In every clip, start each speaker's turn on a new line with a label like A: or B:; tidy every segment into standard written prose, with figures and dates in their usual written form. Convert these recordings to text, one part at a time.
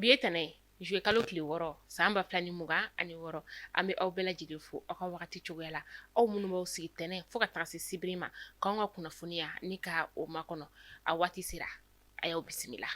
A: Bi ye tɛnɛn ye, juillet kalo tile 6 san 2026. An bɛ aw bɛɛ lajɛlen fo aw ka wagati cogoya la, aw minnu b'aw sigi tɛnɛn fo ka taga se sibiri ma k'anw ka kunnafoniya ni ka o makɔnɔ. A waati sera, a y'aw bisimila.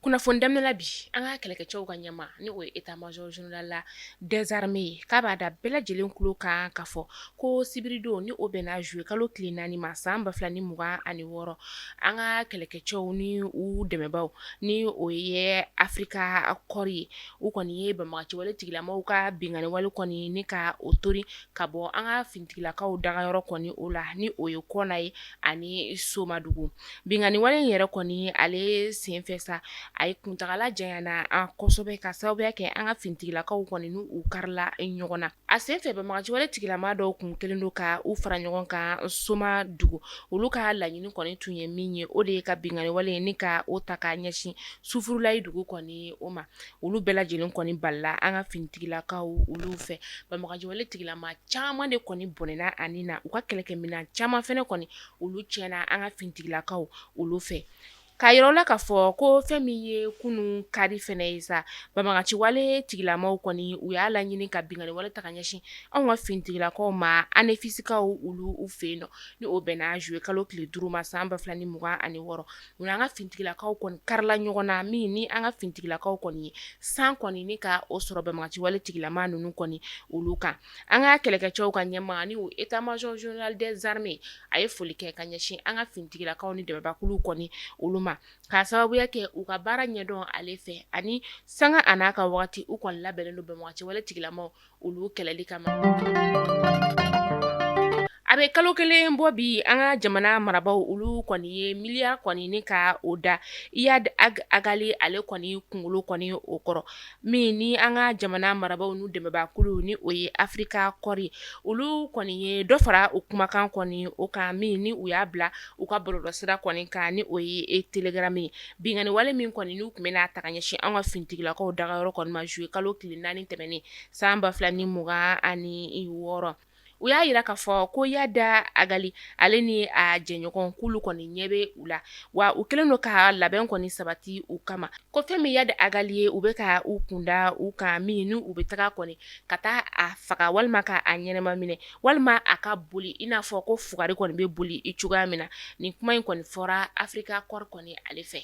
A: Kunnafoni daminɛ la bi, an ka kɛlɛkɛcɛw ka ɲɛmaa ni o ye état major général des armées ye, k'a b'a da bɛɛ lajɛlen tulo kan k'a fɔ ko sibiridon ni o bɛnna juillet kalo tile 4 ma san 2026, an ka kɛlɛkɛcɛw ni u dɛmɛbaaw ni o ye Africa Corps ye, u kɔni ye banbaganciwale tigilamaw ka binkanniwale kɔni ni ka o tori ka bɔ an ka finitigilakaw dagayɔrɔ kɔni o la, ni o ye Kɔna ye ani Somadugu. Binkanniwale in yɛrɛ kɔni ale senfɛ sa, a ye kuntagala janyana kosɛbɛ ka sababuya kɛ an ka finitigilakaw kɔni n'u karila ɲɔgɔn na. A senfɛ banbaganciwale tigilama dɔw kun kɛlen don ka u fara ɲɔgɔn kan Somadugu. Olu ka laɲini kɔni tun ye min ye, o de ye ka binkanniwale ni ka o ta k'a ɲɛsin Sufurulayi dugu kɔni o ma. Olu bɛɛ lajɛlen kɔni balila an ka finitigilakaw olu fɛ. Banbaganciwale tigilama caman de kɔni bɔnɛna a ni na, u ka kɛlɛkɛminɛn caman fana kɔni olu tiɲɛna an ka finitigilakaw olu fɛ. K'a yira la k'a fɔ ko fɛn min ye kunun kari fana ye sa, banbaganciwale tigilamaw kɔni u y'a laɲini ka binkanniwale ta ka ɲɛsin anw ka finitigilakaw ma Anefisikaw olu fɛ yen nɔ, ni o bɛnna juillet kalo tile 5 ma san 2026. U n'an ka finitigilakaw kɔni karila ɲɔgɔn na, min ni an ka finitigilakaw kɔni ye san kɔni ni ka o sɔrɔ banbaganciwale tigilama ninnu kɔni olu kan. An ka kɛlɛkɛcɛw ka ɲɛmaa ni o état major général des armées, a ye foli kɛ ka ɲɛsin an ka finitigilakaw ni dɛmɛbaakuluw kɔni olu ma, k'a sababuya kɛ u ka baara ɲɛdɔn ale fɛ ani sanga a n'a ka wagati u kɔni labɛnnen don banbaganciwale tigilamaw olu kɛlɛli kama. A bɛ kalo kelen bɔ bi, an ka jamana marabaaw olu kɔni ye miliyari kɔni ni ka o da Iyad Ag Agali ale kɔni kunkolo kɔni o kɔrɔ, min ni an ka jamana marabaaw n'u dɛmɛbaakulu ni o ye Africa Corps ye, olu kɔni ye dɔ fara u kumakan kɔni o kan, min ni u y'a bila u ka bɔlɔlɔsira kɔni kan ni o ye Telegram ye. Binkanniwale min kɔni n'u tun bɛna ta ka ɲɛsin an ka finitigilakaw dagayɔrɔ kɔni ma juillet kalo tile 4 tɛmɛnen san 2026. U y'a jira k'a fɔ ko Iyad Agali ale ni a jɛɲɔgɔn k'olu kɔni ɲɛ bɛ u la, wa u kɛlen don ka labɛn kɔni sabati u kama. Ko fɛn min Iyad Agali ye, u bɛ ka u kunda u kan, min ni u bɛ taga kɔni ka taa a faga walima ka a ɲɛnama minɛ walima a ka boli i n'a fɔ ko fugari kɔni bɛ boli i cogoya min na. Nin kuma in kɔni fɔra Africa Corps kɔni ale fɛ.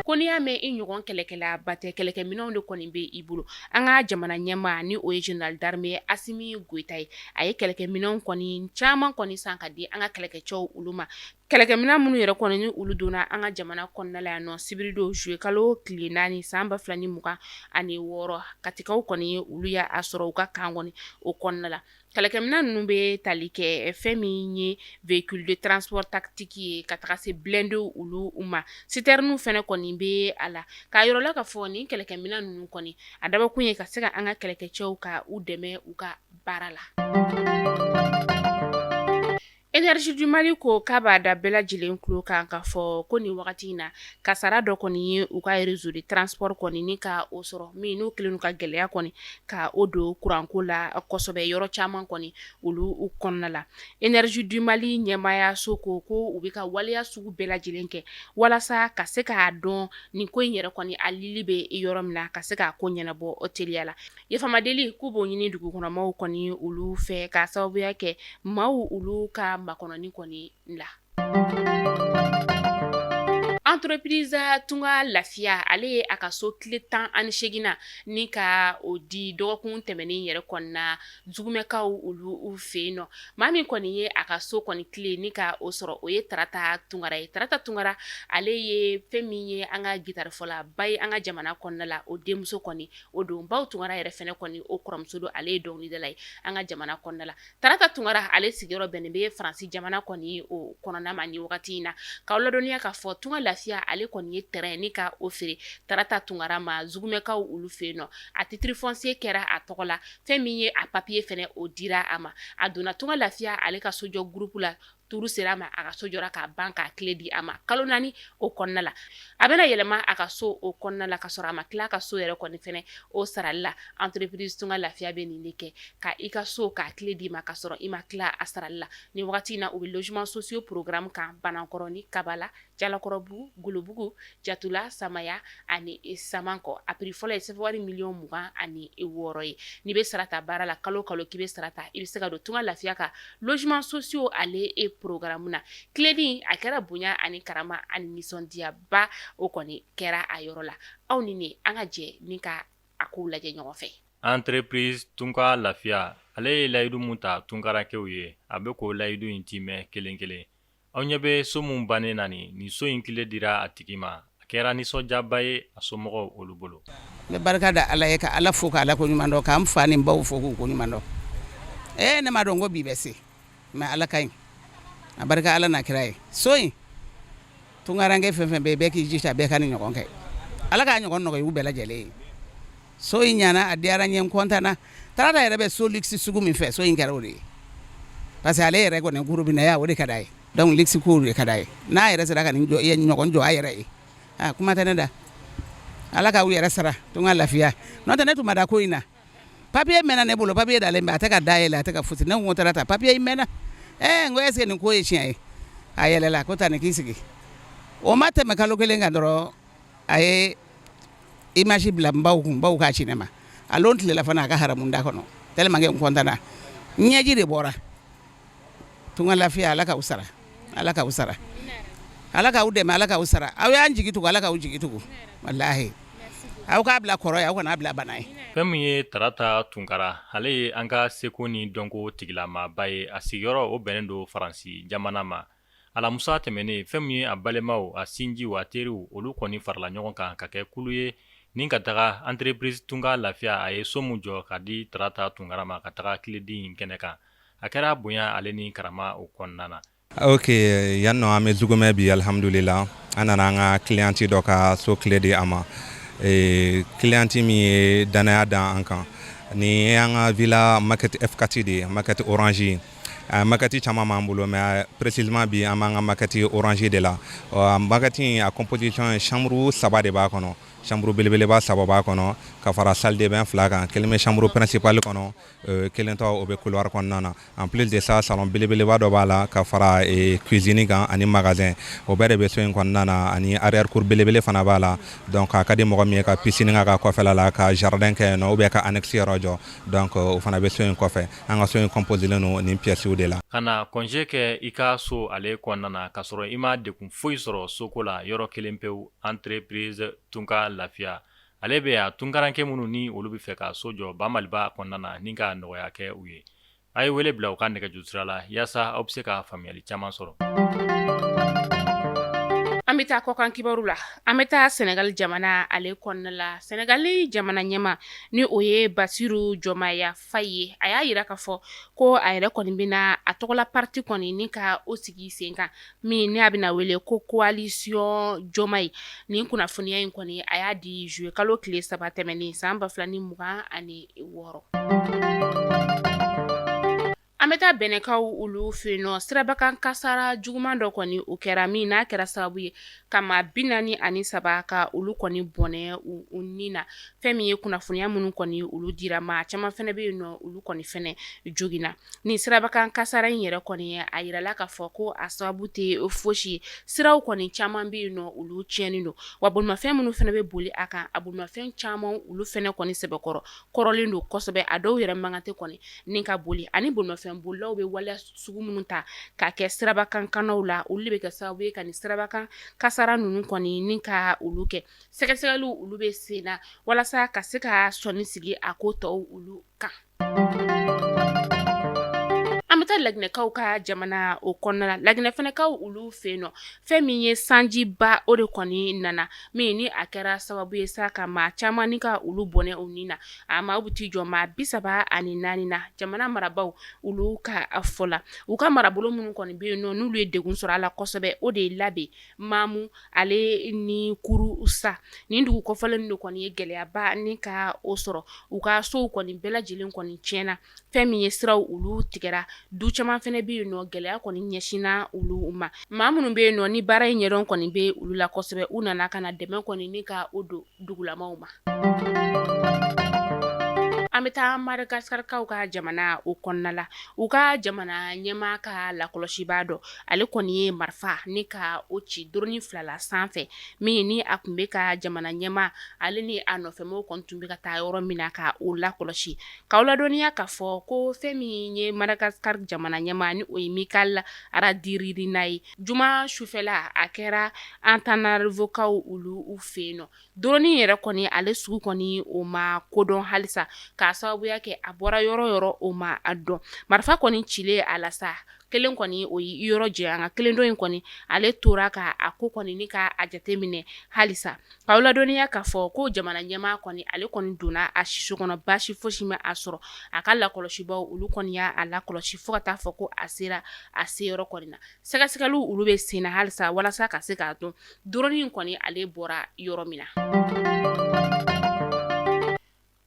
A: Ko n'i y'a mɛn i ɲɔgɔn kɛlɛkɛlaba tɛ, kɛlɛkɛminɛnw de kɔni bɛ i bolo. An ka jamana ɲɛmaa ni o ye général d'armée Asimi Goyita ye, a ye kɛlɛkɛminɛnw kɔni caman kɔni san ka di an ka kɛlɛkɛcɛw olu ma. Kɛlɛkɛminɛn minnu yɛrɛ kɔni ni olu donna an ka jamana kɔnɔna la yan nɔ sibiridon juillet kalo tile 4 san 2026, Katikaw kɔni olu y'a sɔrɔ u ka camp kɔni o kɔnɔna la. Kɛlɛkɛminɛn ninnu bɛ tali kɛ fɛn min ye véhicule de transport tactique ye ka taga se blindé olu ma, citerne fana kɔni bɛ a la. K'a yira la k'a fɔ nin kɛlɛkɛminɛn ninnu kɔni a dabɔkun ye ka se ka an ka kɛlɛkɛcɛw ka u dɛmɛ u ka baara la. Énergie du Mali ko k'a b'a da bɛɛ lajɛlen tulo kan k'a fɔ ko nin wagati in na, kasara dɔ kɔni ye u ka réseau de transport kɔni ni ka o sɔrɔ, min n'u kɛlen ka gɛlɛya kɔni ka o don kuranko la kosɛbɛ yɔrɔ caman kɔni olu kɔnɔna la. Énergie du Mali ɲɛmaayaso ko ko u bɛ ka waleya sugu bɛɛ lajɛlen kɛ walasa ka se k'a dɔn nin ko in yɛrɛ kɔni a lili bɛ yɔrɔ min na, ka se k'a ko ɲɛnabɔ teliya la. Yafamadeli k'u b'o ɲini dugukɔnɔmaaw kɔni olu fɛ k'a sababuya kɛ maaw olu ka makɔnɔni kɔni la. Entreprise Tunga Lafiya ale ye a ka so kile 18nan ni ka o di dɔgɔkun tɛmɛnen yɛrɛ kɔnɔna Zugumɛkaw olu fɛ yen nɔ. Maa min kɔni ye a ka so kɔni kile ni ka o sɔrɔ, o ye Tarata Tunkara ye. Tarata Tunkara ale ye fɛn min ye an ka gitarifɔlaba ye an ka jamana kɔnɔna la, o denmuso kɔni o don. Baw Tunkara yɛrɛ fɛnɛ kɔni o kɔrɔmuso don, ale ye dɔnkilidala ye an ka jamana kɔnɔna la. Tarata Tunkara ale sigiyɔrɔ bɛnnen bɛ Faransi jamana kɔni o kɔnɔna ma nin wagati in na. K'aw ladɔnniya k'a fɔ Tunga Lafiya ale kɔni ye terrain ni ka o feere Tarata Tunkara ma Zugumɛkaw olu fɛ yen nɔ. A titre foncier kɛra a tɔgɔ la, fɛn min ye a papier fɛnɛ o dira a ma. A donna Tunga Lafiya ale ka sojɔ groupe la. Tour sera a ma, a ka so jɔra k'a ban k'a clé di a ma kalo 4 o kɔnɔna la. A bɛna yɛlɛma a ka so o kɔnɔna la ka sɔrɔ a ma tila a ka so yɛrɛ kɔni fɛnɛ o sarali la. Entreprise Tunga Lafiya bɛ nin de kɛ, ka i ka so k'a clé d'i ma ka sɔrɔ i ma tila a sarali la. Ni wagati in na, u bɛ logement sociaux programme kan Banankɔrɔni, Kabala, Jalakɔrɔbugu, Golobugu, Jatula, Samaya ani Samankɔ. A prix fɔlɔ ye CFA wari miliyɔn 26 ye. N'i bɛ sara ta baara la, kalo kalo k'i bɛ sara ta, i bɛ se ka don Tunga Lafiya ka logement sociaux ale e programme na. Clé di a kɛra bonya ani karama ani nisɔndiyaba o kɔni kɛra a yɔrɔ la. Aw ni ne, an ka jɛ ni ka a kow lajɛ ɲɔgɔn fɛ.
B: Entreprise Tunga Lafiya, ale ye layidu mun ta tunkarankew ye, a bɛ k'o layidu in timɛ kelen kelen. Aw ɲɛ bɛ so min bannen na nin so in kile dira a tigi ma. A kɛra nisɔndiyaba ye a somɔgɔw olu bolo.
C: N bɛ barika da Ala ye, ka Ala fo, ka Ala ko ɲuman dɔn, k'an fa ni baw fo k'u ko ɲuman dɔn. Ee, ne m'a dɔn ko bi bɛ se, mais Ala ka ɲi, a barika Ala n'a kira ye. So in, tunkaranke fɛn fɛn bɛ yen, bɛɛ k'i jija, bɛɛ ka nin ɲɔgɔn kɛ. Ala k'a ɲɔgɔn nɔgɔya u bɛɛ lajɛlen ye. So in ɲana, a diyara n ye, n kɔntanna. Tarata yɛrɛ bɛ so luxe sugu min fɛ, so in kɛra o de ye, parce que ale yɛrɛ kɔni gorobinɛya o de ka d'a ye, donc luxe kow de ka d'a ye. N'a yɛrɛ sera ka nin jɔ ɲɔgɔn jɔ a yɛrɛ ye, aa, kuma tɛ ne da. Ala k'aw yɛrɛ sara Tunga Lafiya. N'o tɛ, ne tun ma da ko in na. Papier mɛnna ne bolo, papier dalen bɛ, a tɛ ka dayɛlɛ, a tɛ ka fosi. Ne ko Tarata, papier in mɛnna. Ɛɛ, n ko est ce que nin ko ye tiɲɛ ye? A yɛlɛla ko taa nin k'i sigi. O ma tɛmɛ kalo kelen kan dɔrɔn, a ye image bila n baw kun, baw k'a ci ne ma. A lon tilela fana, a ka haramu da kɔnɔ, tellement que n kɔntanna, ɲɛji de bɔra. Tunga Lafiya, Ala k'aw sara, Ala k'aw sara, Ala k'aw dɛmɛ, Ala k'aw sara. Aw y'an jigi tugu, Ala k'aw jigi tugu. Walahi, aw k'a bila kɔrɔ ye, aw kana bila bana ye.
B: Fɛn min ye Tarata Tunkara, ale ye an ka seko ni dɔnko tigilamaaba ye. A sigiyɔrɔ o bɛnnen don Faransi jamana ma. Alamisa tɛmɛnen, fɛn min ye a balimaw, a sinjiw, a teriw, olu kɔni farala ɲɔgɔn kan ka kɛ kulu ye ni ka taga entreprise Tunga Lafiya, a ye so min jɔ ka di Tarata Tunkara ma, ka taga clé di in kɛnɛ kan. A kɛra bonya ale ni karama o kɔnɔna na.
D: Ok, yan nɔ, an bɛ Zugumɛ bi, alihamudulila. An nana an ka cliente dɔ ka so clé di a ma, cliente min ye danaya da an kan. Nin ye an ka villa maquette F4 de ye, maquette orange. Maquette caman b'an bolo, mais précisément bi, an b'an ka maquette orange de la. Maquette in, a composition ye chambre saba de b'a kɔnɔ, chambre belebeleba saba b'a kɔnɔ ka fara salle de bain fila kan. Kelen bɛ chambre principale kɔnɔ, kelen tɔ o bɛ couloir kɔnɔna na. En plus de ça, salon belebeleba dɔ b'a la ka fara cuisine kan ani magasin. O bɛɛ de bɛ so in kɔnɔna na, ani arrière cour belebele fana b'a la. Donc a ka di mɔgɔ min ye ka piscine k'a ka kɔfɛla la, ka jardin kɛ yen nɔ, ou bien ka annexe yɔrɔ jɔ, donc o fana bɛ so in kɔfɛ. An ka so in composé don nin pièces de la.
B: Ka na congé kɛ i ka so ale kɔnɔna na ka sɔrɔ i ma degun foyi sɔrɔ soko la, yɔrɔ kelen pewu, entreprise Tunga Lafiya, ale bɛ yan. Tunkaranke minnu ni olu bɛ fɛ ka so jɔ ba Maliba kɔnɔna na, ni ka nɔgɔya kɛ u ye, a ye wele bila u ka nɛgɛjuru sira la yaasa aw bɛ se ka faamuyali caman sɔrɔ.
A: An bɛ taa kɔkan kibaru la. An bɛ taa Senegali jamana ale kɔnɔna la. Senegali jamana ɲɛmaa, ni o ye Basiru Jɔmaya Fayi ye, a y'a jira k'a fɔ ko a yɛrɛ kɔni bɛna a tɔgɔla parti kɔni ni ka o sigi sen kan, min ni a bɛna wele ko Coalition Diomaye. Nin kunnafoniya in kɔni, a y'a di juillet kalo tile 3 tɛmɛnen san 2026. An bɛ taa Bɛnɛkaw olu fɛ yen nɔ. Sirabakan kasara juguman dɔ kɔni o kɛra, min n'a kɛra sababu ye ka maa 43 ka olu kɔni bɔnɛ u ni na. Fɛn min ye kunnafoniya minnu kɔni olu dira, maa caman fana bɛ yen nɔ, olu kɔni fana joginna. Nin sirabakan kasara in yɛrɛ kɔni, a yirala k'a fɔ ko a sababu tɛ fosi ye, siraw kɔni caman bɛ yen nɔ, olu tiɲɛnen don, wa bolimafɛn minnu fana bɛ boli a kan, a bolimafɛn caman olu fana kɔni sɛbɛkɔrɔ kɔrɔlen don kosɛbɛ. A dɔw yɛrɛ mankan tɛ kɔni ni ka boli, ani bolimafɛn bolilaw bɛ waleya sugu minnu ta ka kɛ sirabakan kannaw la, olu de bɛ kɛ sababu ye ka nin sirabakan kasara ninnu kɔni ni ka olu kɛ. Sɛgɛsɛgɛliw olu bɛ sen na walasa ka se ka sɔnni sigi a ko tɔw olu kan. An bɛ taa Laginɛkaw ka jamana o kɔnɔna la. Laginɛ fɛnɛkaw olu fɛ yen nɔ, fɛn min ye sanjiba o de kɔni nana, min ni a kɛra sababu ye sa ka maa caman ni ka olu bɔnɛ u ni na. A maa bɛ t'i jɔ maa 34 na, jamana marabaaw olu ka fɔ la. U ka marabolo minnu kɔni bɛ yen nɔ, n'olu ye degun sɔrɔ a la kosɛbɛ, o de ye Labe, Mamu ale ni Kurusa. Nin dugu kɔfɔlen de kɔni ye gɛlɛyaba ni ka o sɔrɔ. U ka sow kɔni bɛɛ lajɛlen kɔni tiɲɛna. Fɛn min ye siraw olu tigɛra dugu. Du caman fana bɛ yen nɔ, gɛlɛya kɔni ɲɛsinna olu ma. Maa minnu bɛ yen nɔ ni baara in ɲɛdɔn kɔni bɛ olu la kosɛbɛ, u nana ka na dɛmɛ kɔni ni ka o don dugulamaw ma. An bɛ taa Madagascarkaw ka jamana o kɔnɔna la. U ka jamana ɲɛmaa ka lakɔlɔsibaa dɔ, ale kɔni ye marifa ni ka o ci drone fila la sanfɛ, min ni a tun bɛ ka jamana ɲɛmaa ale ni a nɔfɛmɔgɔw kɔni tun bɛ ka taa yɔrɔ min na ka o lakɔlɔsi. K'aw ladɔnniya k'a fɔ ko fɛn min ye Madagascar jamana ɲɛmaa ni o ye Michael Randrianirina ye, juma sufɛla a kɛra Antananarivokaw olu fɛ yen nɔ. Drone yɛrɛ kɔni ale sugu kɔni o ma kodɔn halisa, k'a sababuya kɛ a bɔra yɔrɔ yɔrɔ o ma a dɔn. Marifa kɔni cilen a la sa, kelen kɔni o y'i yɔrɔ janya, nka kelen dɔ in kɔni ale tora ka a ko kɔni ni ka a jate minɛ halisa. K'aw ladɔnniya k'a fɔ ko jamana ɲɛmaa kɔni ale kɔni donna a siso kɔnɔ, baasi fosi ma a sɔrɔ. A ka lakɔlɔsibaw olu kɔni y'a lakɔlɔsi fo ka taa fɔ ko a sera a seyɔrɔ kɔni na. Sɛgɛsɛgɛliw olu bɛ sen na halisa walasa ka se k'a dɔn drone in kɔni ale bɔra yɔrɔ min na.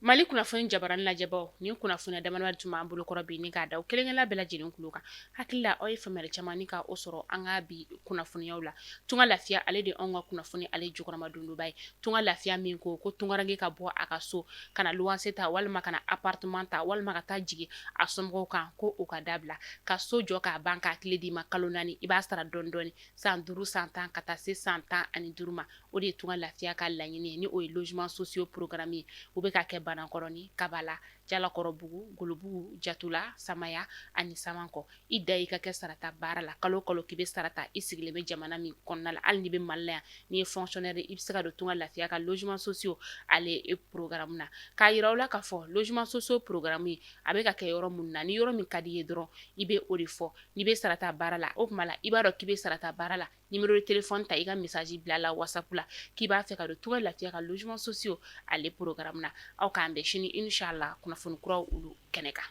A: Mali kunnafoni jabarani lajɛbaw, nin kunnafoniya damadama tun b'an bolokɔrɔ bi ni k'a da kelenkelen bɛɛ lajɛlen tulo kan. Hakili la aw ye faamuyali caman ni ka o sɔrɔ an ka bi kunnafoniyaw la. Tunga lafiya ale de anw ka kunnafoni ale jukɔrɔmadondonba ye. Tunga lafiya min ko ko tungaranke ka bɔ a ka so ka na luwanse ta walima ka na appartement ta walima ka taa jigin a somɔgɔw kan, ko o ka dabila. Ka so jɔ k'a ban k'a clé d'i ma kalo 4, i b'a sara dɔɔni dɔɔni, san 5, san 10 ka taa se san 15 ma. O de ye Tunga lafiya ka laɲini ye, ni o ye logement sociaux programme ye. U bɛ ka kɛ Banakɔrɔni, Kabala, Jalakɔrɔbugu, Golobugu, Jatula, Samaya ani Samankɔ. I da i ka kɛ sarata baara la, kalo kalo k'i bɛ sarata, i sigilen bɛ jamana min kɔnɔna la, hali n'i bɛ Mali la yan, n'i ye fonctionnaire i bɛ se ka don Tunga lafiya ka logement sociaux ale programme na. K'a yira aw la k'a fɔ logement sociaux programme ye a bɛ ka kɛ yɔrɔ minnu na, ni yɔrɔ min ka di i ye dɔrɔn i bɛ o de fɔ. N'i bɛ sarata baara la, o tuma la i b'a dɔn k'i bɛ sarata baara la, numéro de téléphone ta, i ka message bila la WhatsApp la k'i b'a fɛ ka don Tunga lafiya ka logement sociaux ale programme na. Aw k'an bɛn sini inchallah kunnafoni kuraw olu kɛnɛ kan.